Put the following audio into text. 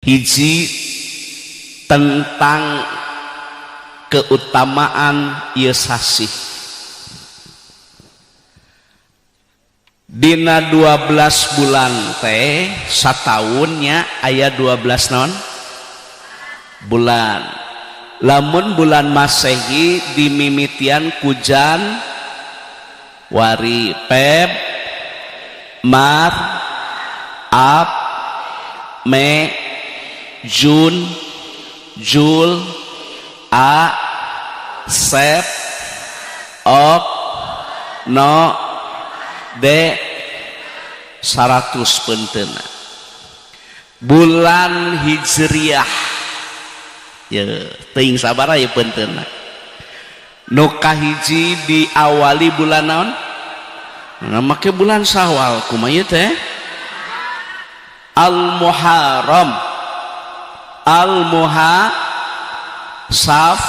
Hiji tentang keutamaan ieu sasih. Dina 12 bulan teh sataunnya aya 12 non bulan. Lamun bulan Masehi dimimitian ku Januari, Feb, Mar, Ap, Me, Jun, Jul, A, Sep, Ok, No, D, 100 pentena. Bulan Hijriah ya teuing sabaraha ya pentena. Nu kahiji diawali bulan naon? Nah, make bulan Syawal kumaha ieu teh? Al Muharram, Al Muha Saf.